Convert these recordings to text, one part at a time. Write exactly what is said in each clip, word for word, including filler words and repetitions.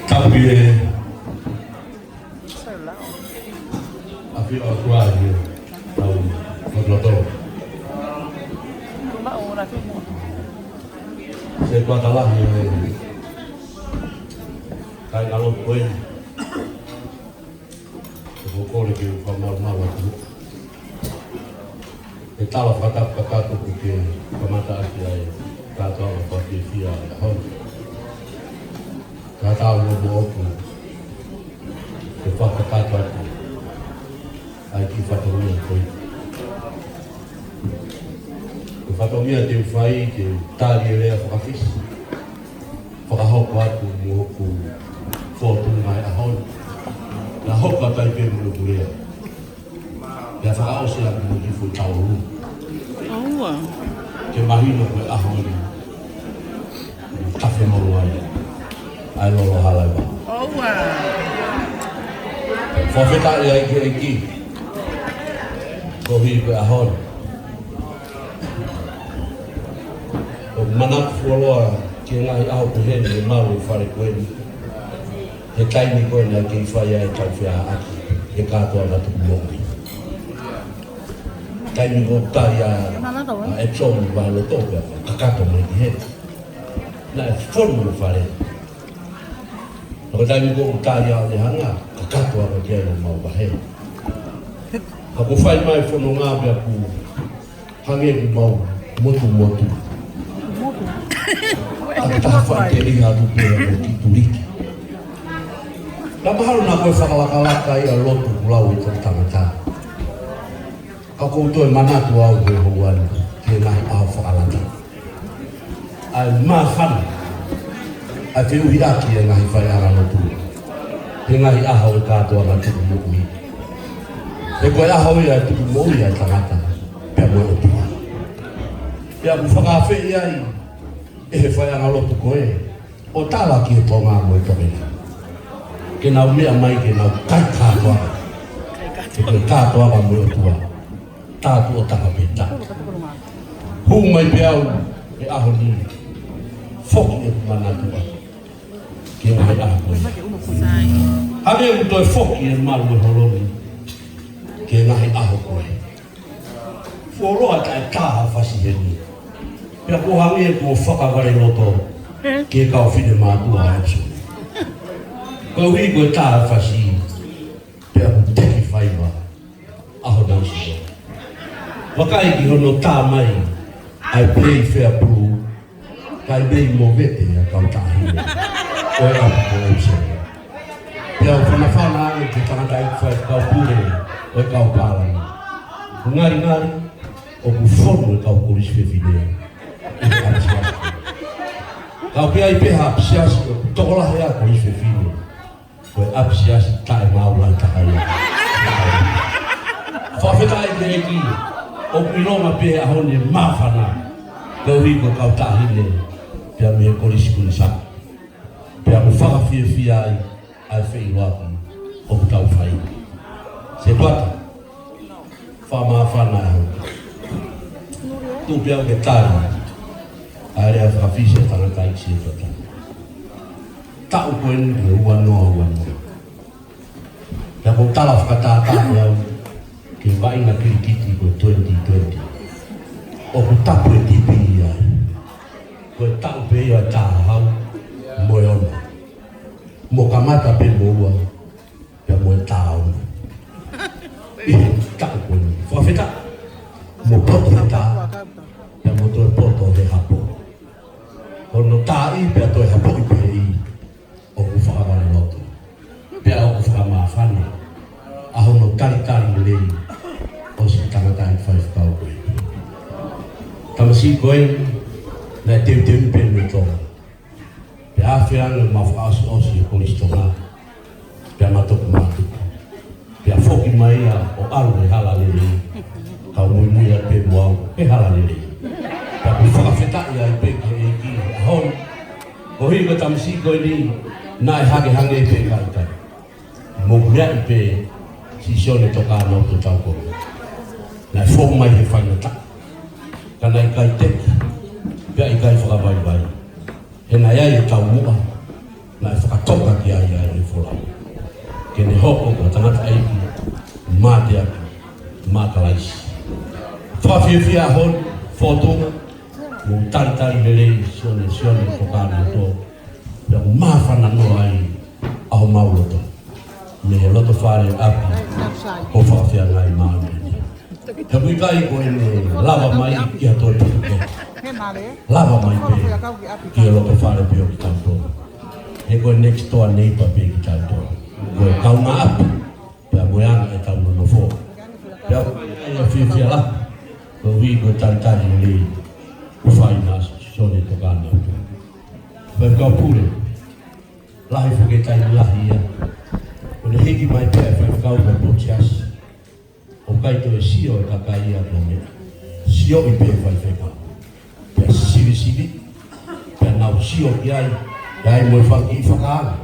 Tapu ki he ʻafio ʻa e ʻOtua ʻi hotau lotolotonga. Setuata lahi ʻo e kāingalotu ko eni. ʻOku ou kole ke u fakamalumalu atu he tala fakatapu kakato kuo ke kamata ʻaki ʻa e kātoanga fakafiefia ʻo e ʻaho ni. Ka tau mo moʻoku ke fakakakato atu ʻa e kiʻi fatongia ko eni. Ko e fatongia te u fai ke tali e lea faka-Fisi. Fakahoko atu mo hoku fōtunga ʻi he ʻaho ni. Naʻa hoko atu ai pē mo hoku lea. Pea fakaʻosi atu mo e kiʻi foʻi talolu. ʻOua. Ke mahino ko e ʻaho ni tafe molo ai ʻa e lolo hala ʻi vā. ʻOua. Fakafetaʻi ai ki he ʻEiki koeʻuhi ko e ʻaho ni. ʻOku ou manatu fuoloa ki he ngaahi ʻaho pehē ni ʻi he malu ʻo e fale ko eni. He taimi ko ē naʻe kei fai ai ʻetau feʻaveʻaki he kātoanga tukumoʻui. Taimi ko ē tali ʻa, ʻa Epsom ʻi Vaheloto pea kakato mai ki heni. Naʻe fonu e fale. Ka ko e taimi ko ē tali ʻa ʻOlehanga, kakato atu ki ai ʻo mau vahe. Ka kuo fai mai e fononga pea kuo hangē ʻoku mau motumotu. ʻA e taha faʻiteliha atu pē ʻo kiʻi tuliki. Ka mahalo naʻa ko e fakalakalaka ia ʻo e lotu kuo lau ʻe he tangata. Ka ʻoku ou toe manatu au he houa ni ki he ngaahi ʻaho fakalata. ʻA e māfana, ʻa e feʻuhiʻaki e ngaahi faiʻanga lotu he ngaahi ʻaho ʻo e kātoanga tukumoʻui. He ko e ʻaho ia ʻo e tukumoʻui ʻa e tangata pea mo e ʻOtua. Pea ʻoku fakaafeʻi ai ʻe he faiʻanga lotu ko ē ʻo tala ki he Tonga mo e Tonga ni ke nau meʻa mai ke nau kai kātoanga. He ko e kātoanga mo e ʻOtua tā tuʻo taha pē taha. Hū mai pē au he ʻaho ni, foki ʻeku manatu atu ki he ngaahi ʻaho ko ē. Hangē ʻoku toe foki e malu ʻo e holo ni ki he ngaahi ʻaho ko ē. Fuoloa taʻe tā ha fasi heni. Pea kuo hangē kuo fakavaleloto ki he kau finemātuʻa ʻa Epsom. Koeʻuhi ko e tā ha fasi, pea kuo teki faiva ʻa honau sio. Vakai ki hono tā mai ʻa e Playfair Blue, kae mei movete ʻa e kau taʻahine ʻo e ʻapi ko Epsom. Pea u fanafana ange ki he tangataʻeiki faifekau pule ʻo e kau palani. Ngalingali ʻoku fonu e kau kolisi fefine ʻi he ʻapisiasi. Ka ʻoku ʻi ai pē ha ʻapisiasi ʻoku tokolahi ai e kolisi fefine, ko e ʻapisiasi taʻemaau lahi taha ia. Fakafetaʻi ki he ʻEiki, ʻoku ʻilonga pē he ʻaho ni e māfana koeʻuhi ko e kau taʻahine pea mei he Kolisi Kuini Sā. Pea ʻoku fakafiefia ai ʻa e feʻiloaki ʻoku tau fai. Setuata, Fakamāfana ʻaupito. Tuku pē au ke tali ʻa e lea fakafisi ʻa e tangataʻeiki Sētuata. Taʻu ko eni ko e ua noa ua noa. Pea ko e tala fakatātā ʻe au ki he vaʻinga kilikiti ko e twenty twenty. ʻOku tapu e tipi ia. Ko e taʻu pē ia ʻa e taha hau mo e ono. Mo kamata pē mo ua. Pea mo e taha ono. ʻI he taʻu ko eni. Fakafetaʻi. Mo poto he tā. Pea mo toe poto he hapo. Ko hono tāʻi pea toe hapoʻi pē ʻi. ʻOku fakavaleloto. Pea ʻoku fakamāfana. ʻA hono talitali lelei. ʻO siʻi tangataʻeiki faifekau ko ē. Tamasiʻi ko ē. Naʻe teuteu pē mei Tonga. Pea afe ange ma fakaʻosiʻosi e Kolisi Tonga. Pea ma toki mātuku. Pea foki mai ia ʻo ʻalu he hala lelei. Kau muimui atu pē mo au he hala lelei. Pea ʻoku fakafetaʻi ai pē ki he ʻEiki he ʻaho ni. Koeʻuhi ko e tamasiʻi ko eni naʻe hangehangē pē ka ʻikai. Mo meaʻi pē Siʻisione Tokānauto Taukono. Naʻe fou mai he faingataʻa. Ka naʻe ʻikai teki. Pea ʻikai fakavaivai. He naʻe ʻi ai e taumuʻa, naʻe fakatoka ki ai ʻa e folau. Ke ne hoko ko e tangataʻeiki, mateaki, maʻa Kalaisi. Fakafiefia ʻaho ni, fōtunga, mo talitali lelei Sione, Sione Tokānauto, pea ʻoku māfana noa ai ʻa homau loto. Mei he loto fale ʻapi ʻo Fakafeangai Māʻoniʻoni. He ʻoku ʻikai ko ʻene lava mai ki ha toe puke. Lava mai pē ki he loto fale pē ʻo kitautolu. He ko e next door neighbor pē kitautolu. Ko e kaungāʻapi, pea mo e anga ʻetau nonofo. Pea ʻoku ʻi ai e fiefia lahi, koeʻuhi ko e talitali lelei kuo fai ʻa Sione Tokānauto. Faifekau Pule, lahi foki e taimi lahi ia. ʻO ne hiki mai pē ʻa e faifekau ko Potiasi. ʻOku ʻikai toe sio e kakai ia ki ha meʻa. Sioʻi pē faifekau. Pea sivisiviʻi. Pea nau sio ki ai. Pea ʻi ai mo e fanga kiʻi fakaanga.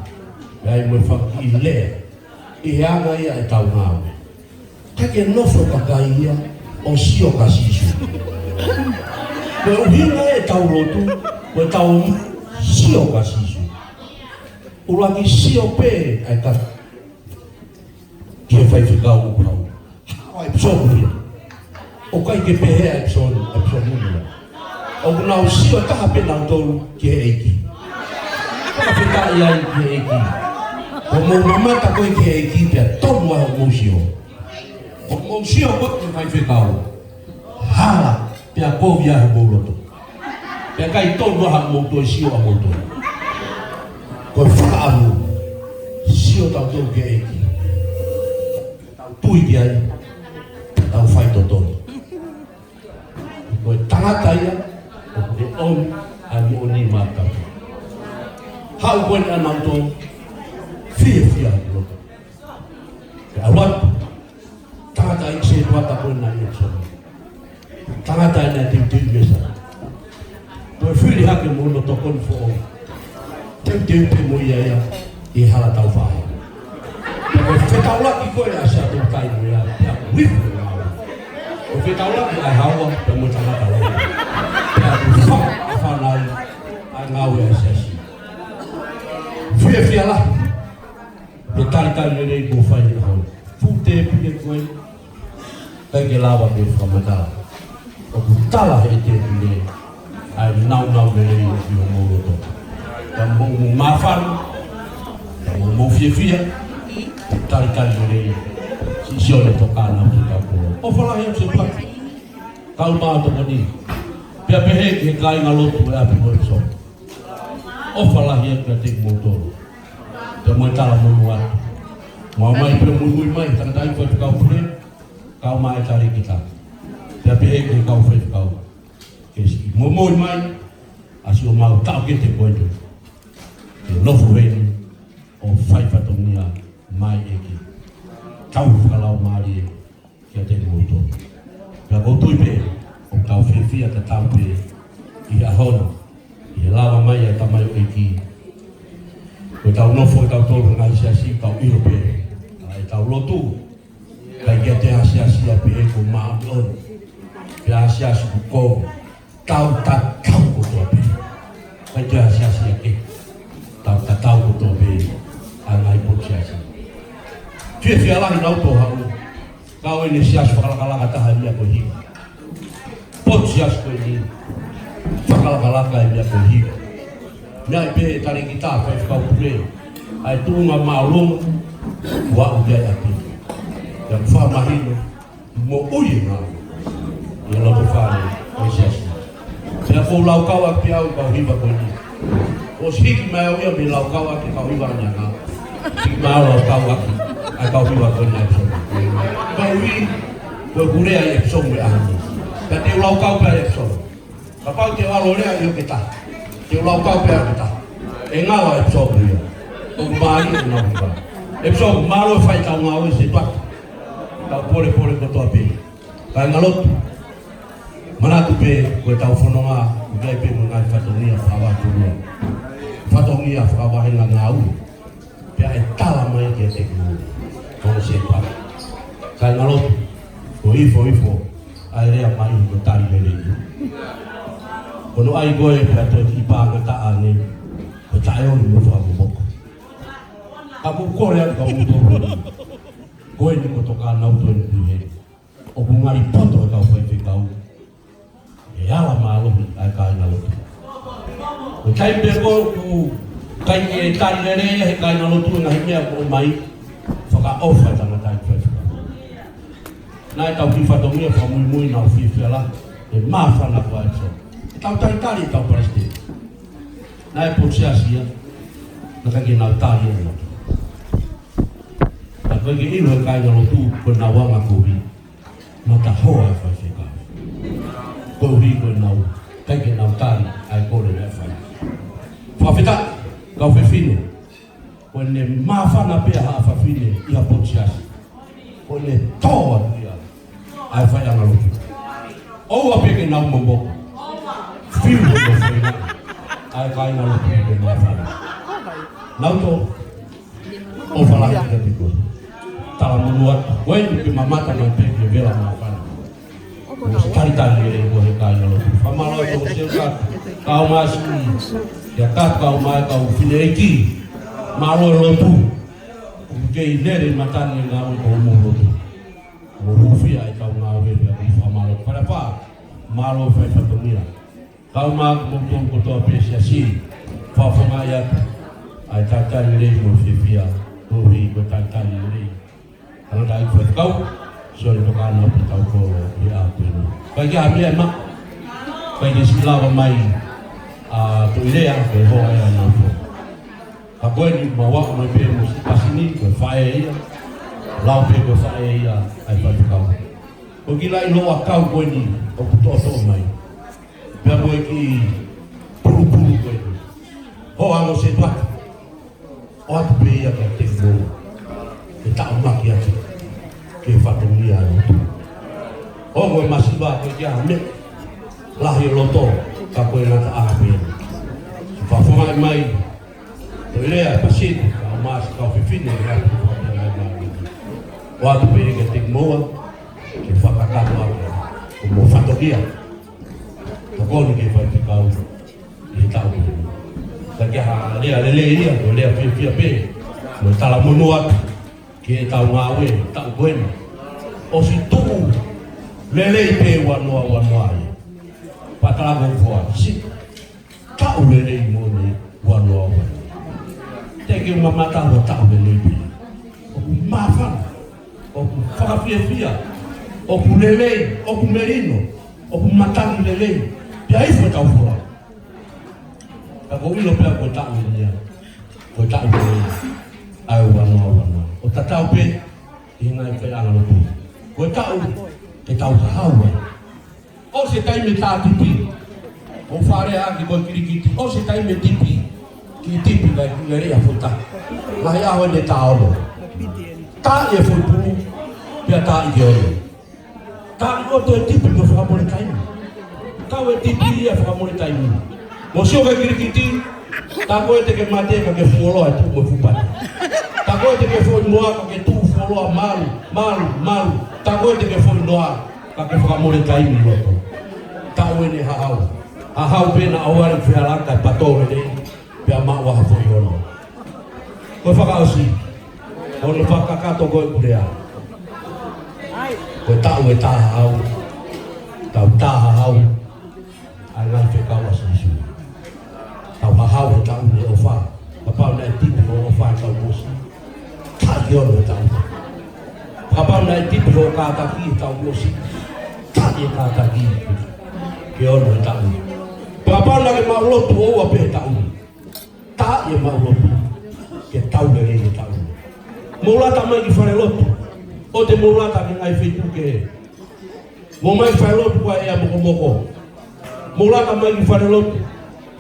Pea ʻi ai mo e fanga kiʻi lea. ʻI he anga ia ʻetau ngāue. Ka ke nofo kakai ia ʻo sio kia Sīsū. Ko e ʻuhinga ʻetau lotu, ko ʻetau sio kia Sīsū. ʻUluaki sio pē ʻa e ka ki he faifekau ʻoku haʻu. ʻO ʻEpisoni ia. ʻOku ʻikai ke pehē ʻa ʻEpisoni, ʻEpisoni ia. ʻOku nau sio taha pē nautolu ki he ʻEiki. Fakafetaʻi ai ki he ʻEiki. Ko hoʻomou mamata ko ē ki he ʻEiki pea tonu ai hoʻomou sio. Ko hoʻomou sio ko ē ki he faifekau. Hala, pea kovi ai hoʻomou loto. Pea ʻikai tonu ai haʻamou toe sio ʻamoutolu. Ko e fakaʻamu, sio tautolu ki he ʻEiki. Tau tui ki ai, tau faitotonu. Ko e tangata ia, ʻoku ne ʻomi ʻa e moʻoni maʻatautolu. Haʻu ko eni ʻanautolu, fiefia ʻi loto. Ke ʻalu atu, tangataʻeiki Sētuata ko ena ʻi ʻEpisoni. Tangata ena ʻe teuteu mesa. Ko e fili hake mo hono tokoni foʻou. Teuteu pē mo ia ia ʻi he hala tau faʻahi. Ko e fetaulaki ko ē ʻa Siaʻatoutai mo ia, pea ʻoku ipu e ngāue. Ko e fetaulaki ʻa e haoa, pea mo e tangata lau. Pea ʻoku fakaʻafanai ʻa e ngāue ʻa e siasi. Fiefia lahi, he talitali lelei kuo fai he ʻaho ni. Fuʻu tēpile ko ē, ʻikai ke lava ke fakamatala. ʻOku tala he tēpile ʻa e nāunau lelei ʻoku ʻi homou loto. Ka mou mou māfana, ka mou mou fiefia, talitali lelei, Siʻisione Tokānauto Taukono. ʻOfa lahi atu Sētuata, kau mātuʻa ni. Pea pehē ki he kāinga lotu ʻo e ʻapi ko ʻEpisoni. ʻOfa lahi atu kiate kimoutolu. Pea mo e talamonū atu. Mau mai pea muimui mai, tangataʻeiki faifekau pule, kau mai e talēkita. Pea pehē ki he kau faifekau. Ke siʻi momoi mai, ʻa siʻomau taʻokete ko eni. Ke nofo heni, ʻo fai fatongia mai ʻEiki. Tau fakalaumālie, kiate kimoutolu. Pea ʻoku ou tui pē, ʻoku tau fiefia tatau pē, ʻi he ʻaho ni, ʻi he lava mai ʻa e tamaioʻeiki. Ko ʻetau nofo ʻe tautolu ngaahi siasi, tau ʻilo pē, ʻa ʻetau lotu, ʻIkai ke te asiasi ia pē ʻe ko māʻoniʻoni. Pea asiasi ko ko tau tatau kotoa pē. ʻIkai te asiasi ia ke tau tatau kotoa pē ʻa e ngaahi potu siasi. Fiefia lahi naʻa tau haʻu. Kau ʻi he siasi fakalakalaka taha ia ko Hiva. Potu siasi ko eni fakalakalaka ia ko Hiva. Meʻa pē ʻe talēkita faifekau pule. ʻA e tuʻunga māʻolunga ʻoku aʻu ki ai ʻa Hiva. ʻIo, fakamahino moʻui e ngāue ʻi he loto fale ʻo e siasi. Pea ʻoku ou laukau ʻaki pē au kau Hiva ko eni. ʻOsi hiki mai au ia mei he laukau ʻaki kau Hiva ʻaneafi. Hiki mai au laukau ʻaki ʻa e kau Hiva ko eni ʻa e Epsom. Kau ui, ko e pule ʻa e Epsom ʻi he ʻaho ni. Pea te u laukau pē ʻa e Epsom. Kapau te u ʻalu ʻo lea ʻi ʻo ke taha, te u laukau pē ʻa ke taha. ʻE ngalo ʻa e Epsom ia. ʻOku mālie ʻenau Hiva. Epsom, mālō e fai ʻetau ngāue, Setuata. Tau polepole kotoa pē. Kāingalotu, manatu pē ko ʻetau fononga, ʻoku ʻi ai pē mo e ngaahi fatongia fakavahaʻafonua, fatongia fakavahenga ngāue. Pea ʻe tala mai kiate kimoua, ko e Setuata. Kāingalotu, ko e ifoifo ʻa e lea mai ko e tali lelei. Ko hono ʻai ko ē pea toe kiʻi pāngataʻa ange, ko e taʻeoli mo fakamomoko. Ka ʻoku ou kole atu kia moutolu. Ko eni ko e tokāteline ko eni pē heni. ʻOku ngali poto e kau faifekau. ʻE ala mālohi ʻa e kāingalotu. Ko e taimi pē ko ē ʻoku ʻikai ke tali lelei ʻe he kāingalotu e ngaahi meʻa ʻoku ʻomai, fakaʻofa e tangataʻeiki faifekau. Naʻe tau kiʻi fatongia fakamuimui naʻa ku fiefia lahi. ʻE māfana ko ē ʻa e Epsom. ʻE tau talitali ʻetau palesiteni. Naʻe potu siasi ia, naʻe ʻikai ke nau tali ia. Naʻe ʻikai ke ʻilo e kāingalotu ko ʻenau anga kovi. Matahoa e faifekau. Koeʻuhi ko ʻenau ʻikai ke nau tali ʻa e kole naʻe fai. Fakafetaʻi, kau fefine. Ko ʻene māfana pē ha fefine ʻi ha potu siasi, ko ʻene tō atu ia ʻa e faiʻanga lotu. ʻOua pē ke nau momoko. Fiu mo fai ʻa e kāingalotu ke māfana. Naʻa tau ʻofa lahi kiate koe. Talamonū atu, ko eni ke mamata mai pē ki he vela māfana. Mo e talitali lelei ko ē ʻa e kāingalotu. Fakamālō atu, Seuka, kau Masi, ʻia Kaka, kau mai, kau fineʻeiki. Mālō e lotu. ʻOku kei lele mata ni e ngāue ko homou lotu. Mo hūfia ʻetau ngāue pea ʻoku fakamālō. Fale Fā, mālō e fai fatongia. Kau mai mo kimoutolu kotoa pē siasi, fakafofongaʻi atu ʻa e talitali lelei mo e fiefia, koeʻuhi ko e talitali lelei. Tangataʻeiki faifekau, sio le tokanga pē tau ko ē ʻi he ʻaho ko eni. ʻIkai ke ʻi ai ha meʻa ʻe maʻu, ʻikai ke siʻi lava mai ʻa Toʻilea, ke hoa ia ʻa e nau ko. Ka ko eni mau aʻu mai pē mo siʻi pasini, ko e faʻē ia, lau pē ko e faʻē ia ʻa e faifekau. Ko e kiʻi laʻi loʻakau ko eni ʻoku toʻotoʻo mai. Pea mo e kiʻi pulupulu ko eni. Hoa mo Setuata. ʻOatu pē ia kiate kimoua. Ke taʻomaki atu ki he fatongia ʻo e lotu. Ongo e masiva ko e kia me lahi e loto, ka ko e ngataʻanga pē. Fakafofongaʻi mai Toʻilea, pasini, kau Masi, kau fefine, ʻi he ʻapi ko ē ʻa e māmani. ʻOatu pē ia kiate kimoua, ke fakakakato atu homou fatongia. Tokoni ki he faifekau ʻi he taʻu ko eni. Ka ke ha lea lelei ia, ko e lea fiefia pē, mo e talamonū atu ki heʻetau ngāue taʻu ko eni. ʻOsi tuʻu lelei pē ua noa ua noa ia. Pea tala ko e fua, siʻi taʻu lelei moʻoni ua noa ua noa. Te ke mamata ua taʻu lelei pē. ʻOku māfana, ʻoku fakafiefia, ʻoku lelei, ʻoku melino, ʻoku matangi lelei. Pea ʻi ai foʻi tau folau. Ka ʻoku ou ʻilo pē au ko e taʻu eni ia, ko e taʻu lelei ʻa e ua noa ua noa. ʻO tatau pē ʻi he ngaahi faiʻanga lotu. Ko e taʻu ke tau hau ai. ʻOsi e taimi tā tipi. ʻOku ou fakalea ʻaki ko e kilikiti. ʻOsi e taimi tipi. Kiʻi tipi kae kiʻi lele ia futa. Lahi ʻaho eni tā ono. Taaʻi e foʻi pulu. Pea taaʻi ke ono. Taaʻi ʻo toe tipi ko e fakamole taimi. Kau e tipi ia fakamole taimi. Mo sio ki he kilikiti. Tā ko ē te ke mate ka ke fuoloa e tuʻu mo e fuʻu pata. Tā ko ē te ke foʻi moa ka ke tuʻu Loa malu, malu, malu. Taʻu ē te ke foʻi noa, ka ke fakamole taimi ʻi loto. Taʻu eni hahau. Hahau pē naʻa ʻoua ʻe fehālaaki e patole nei, pea maʻu ha foʻi ono. Ko e fakaʻosi, ʻo ne fakakakato ko e kulea. Ko e taʻu ʻe tā hahau. Tau tā hahau. ʻA e ngaahi fekau ʻa Sīsū. Tau hahau he taʻu ni ʻofa. Kapau naʻe tipi hoʻo ʻofa he taʻu kuo ʻosi, taʻu ke ono he taʻu ni. Kapau naʻe tipi hoʻo kātaki he taʻu kuo ʻosi, taʻu ke kātaki ke ono he taʻu ni. Kapau naʻa ke maʻu lotu ʻoua pē he taʻu ni, taʻu ke maʻu lotu ke tau lelei he taʻu ni. Mou lata mai ki falelotu, ʻoua te mou lata ki he ngaahi feituʻu kehe. Mou ō mai ki falelotu ko e ʻea mokomoko. Mou lata mai ki falelotu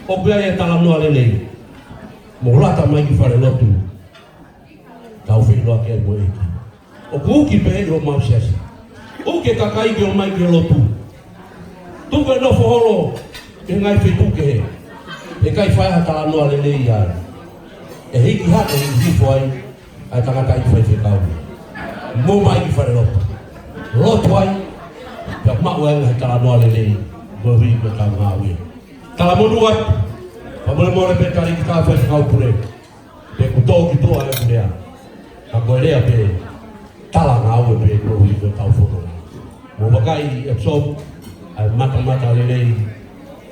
ʻoku ʻi ai e talanoa lelei. Mou lata mai ki falelotu, tau feʻiloaki ai mo e ʻEiki. ʻOku uki pē ʻi homau siasi. Uki e kakai ke ō mai ki he lotu. Tuku e nofo holo he ngaahi feituʻu kehe. ʻE ʻikai fai ha talanoa lelei ai. ʻE hiki hake, hiki hifo ai ʻa e tangataʻeiki faifekau. Mou ō mai ki falelotu. Lotu ai, pea maʻu ai e talanoa lelei koeʻuhi ko ʻetau ngāue. Talamonū atu, fakamolemole pē tali ki he faifekau pule, pe kuo tō ki tuʻa e kulea. Ka ko e lea pē, talangāue pē koeʻuhi ko ʻetau fononga. Mou vakai ʻEpisomu, ʻa e matamata lelei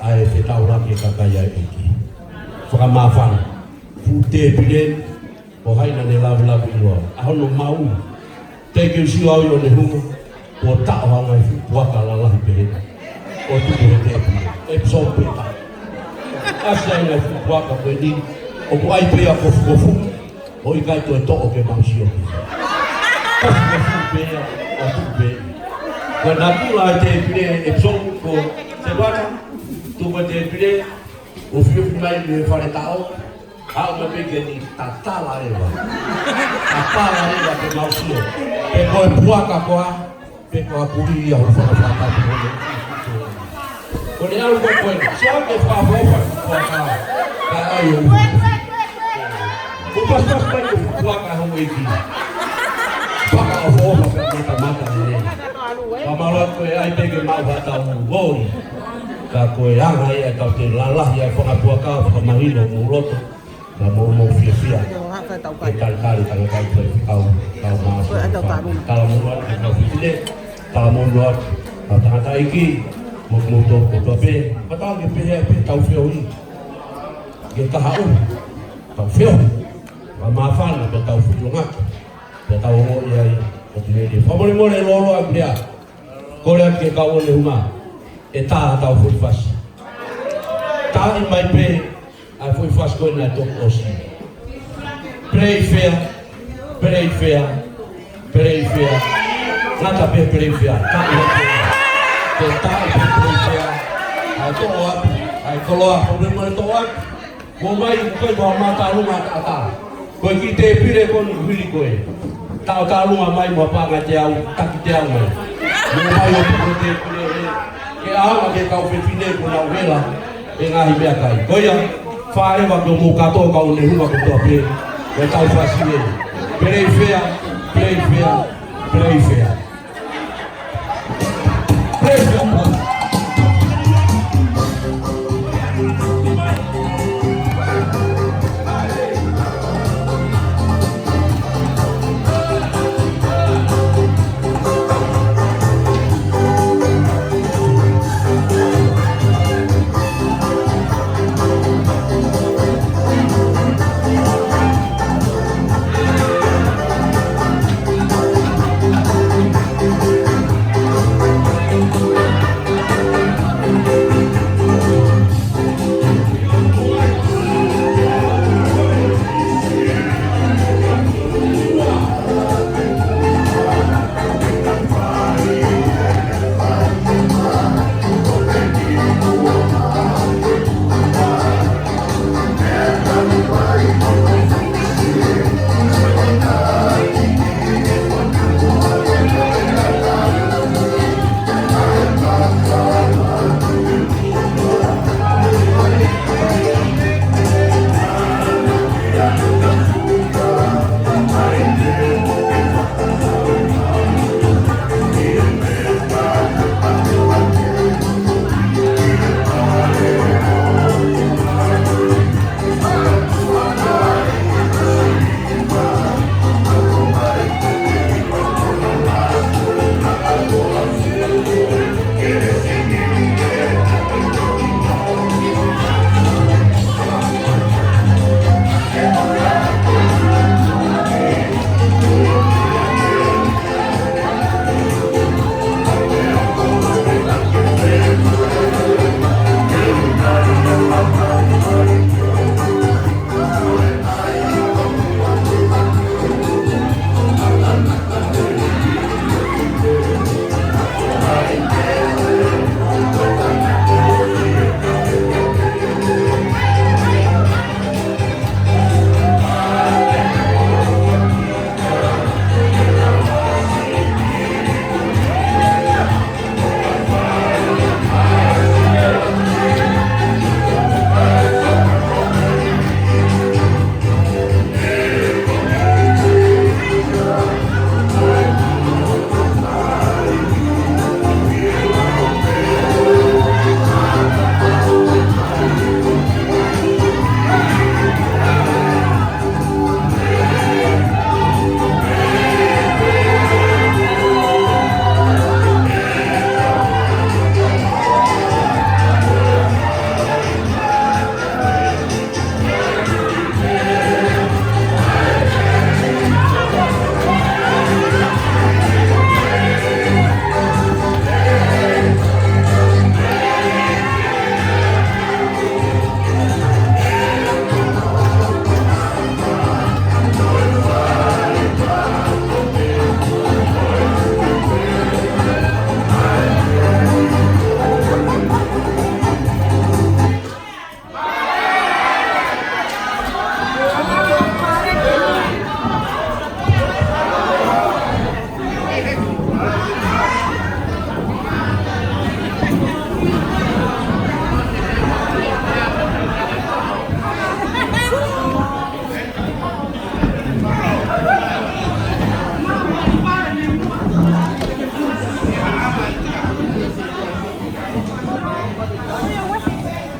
ʻa e fetaulaki e kakai ʻa e ʻEiki. Fakamāfana, fuʻu tēpile, ko hai naʻa ne lavelave ʻiloa. ʻA hono maʻu, teʻeki ke u sio au ʻi ʻOnehunga, kuo taʻo ha ngaahi fuʻu puaka lalahi pehē ni ʻo tuku he tēpile. ʻEpisomu pē taʻo. ʻAsi ai e ngaahi fuʻu puaka ko eni, ʻoku ʻai pē ia kofukofu, ʻo ʻikai toe toʻo ke mau sio ki ai. Kofukofu pē ia, ʻo tuku pē. Ko e natula e tēpile, ʻEpisomu ko Tevata, tuku e tēpile, ʻo fiu mai mei he fale taʻo, aʻu mai pē ke ne tatala leva. Tatala leva ke mau sio pe ko e puaka koā, pe ko ha kulī ia hono fakafakatapu. Ko ʻene ʻalu ko ē, sio ke fakaʻofoʻofa e puaka. Ka ai o. Ko paspas mai ko e puaka ho eki. Fakaʻofoʻofa pē matamata lelei. Fakamālō atu ko e ʻai pē ke maʻu haʻatau voli. Ka ko e anga ia ʻetau toe lalahi ʻa e fanga puaka, fakamahino mou loto, ka mou mou fiefia. Ke talitali tangataʻeiki faifekau, kau maʻu. Talamonū atu ki he kau fefine, talamonū atu ki he tangataʻeiki, mo kimoutolu kotoa pē. Fakatauange pē ʻe pē tau feohi. Ke kahaʻu, tau feohi. Fakamāfana, pea tau feʻilongaki. Pea tau ongoʻi ai ʻa e tēpile. Fakamolemole lōloa ʻeku lea. Kole atu ki he kau ʻOnehunga, ʻe tā haʻatau foʻi fasi. Tāʻi mai pē ʻa e foʻi fasi ko ē naʻe toki ʻosi. Play fair, play fair, play fair. Ngata pē play fair. Tāʻi mai pē. Ke tāʻi pē play fair. ʻAi toʻo atu, ʻai koloa, fakamolemole toʻo atu. Mou ō mai, ʻikai ko ha mātālunga ʻataʻatā. Ko e kiʻi tēpile ko eni ʻoku hili ko ē. Taʻotālunga mai mo ha paʻanga ʻe teau, taki teau mai. Mou ō mai ʻo tuku e tēpile ē. Ke ʻaonga ki he kau fefine kuo nau vela he ngaahi meʻakai. Ko ia, fā leva ke mou kātoa kau ʻOnehunga kotoa pē. Ko ʻetau fasi ē. Play fair, play fair, play fair.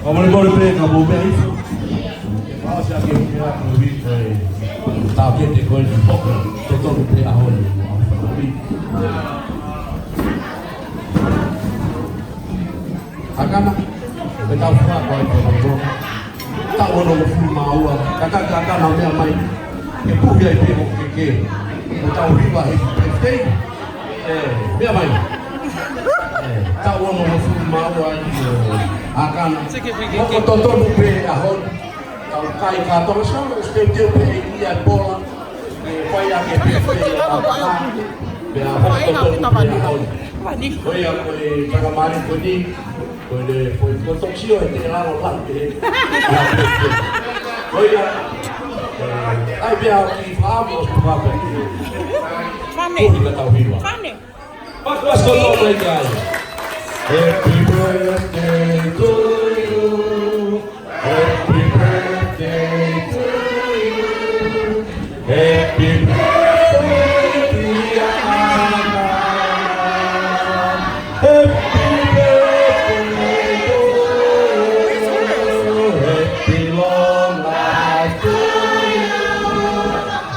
Ka molemole pē ka mou meʻa hifo. Ke fakaʻosi ʻaki e meʻa ko e ui ko e tākete ko eni hoko. Totonu pē ʻaho ni. Akana, ʻe tau fua ko e ko e ko. Taʻu ono mo fulu mā ua, kaka kaka na meʻa mai. Ke puhi ai pē mo ke ke. Mo tau hiva he birthday. ʻE, meʻa mai. ʻE, taʻu ono mo fulu mā ua ʻi, ʻe, Akana. Hoko totonu pē ʻaho ni. Tau kai kātoa, so, ʻosi teuteu pē ʻe ia e pola. ʻE, fai ake pē, pē, ʻa, ʻa, pea hoko totonu pē ʻaho ni. Ko ia ko e takamari ko eni. Ko e le, ko e, ko e tokisio e te lalo la, e. Ko ia. ʻAi pea ki famo, famo. Fane. Tuhi ka tau hiva. Fane. Mas, mas, ko tau mai kai. Happy birthday to you. Happy birthday to you. Happy birthday, dear Ana. Happy birthday to you. Happy long life to you.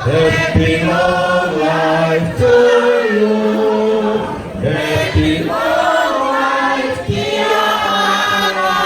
Happy long life to you. Happy long life, dear Ana.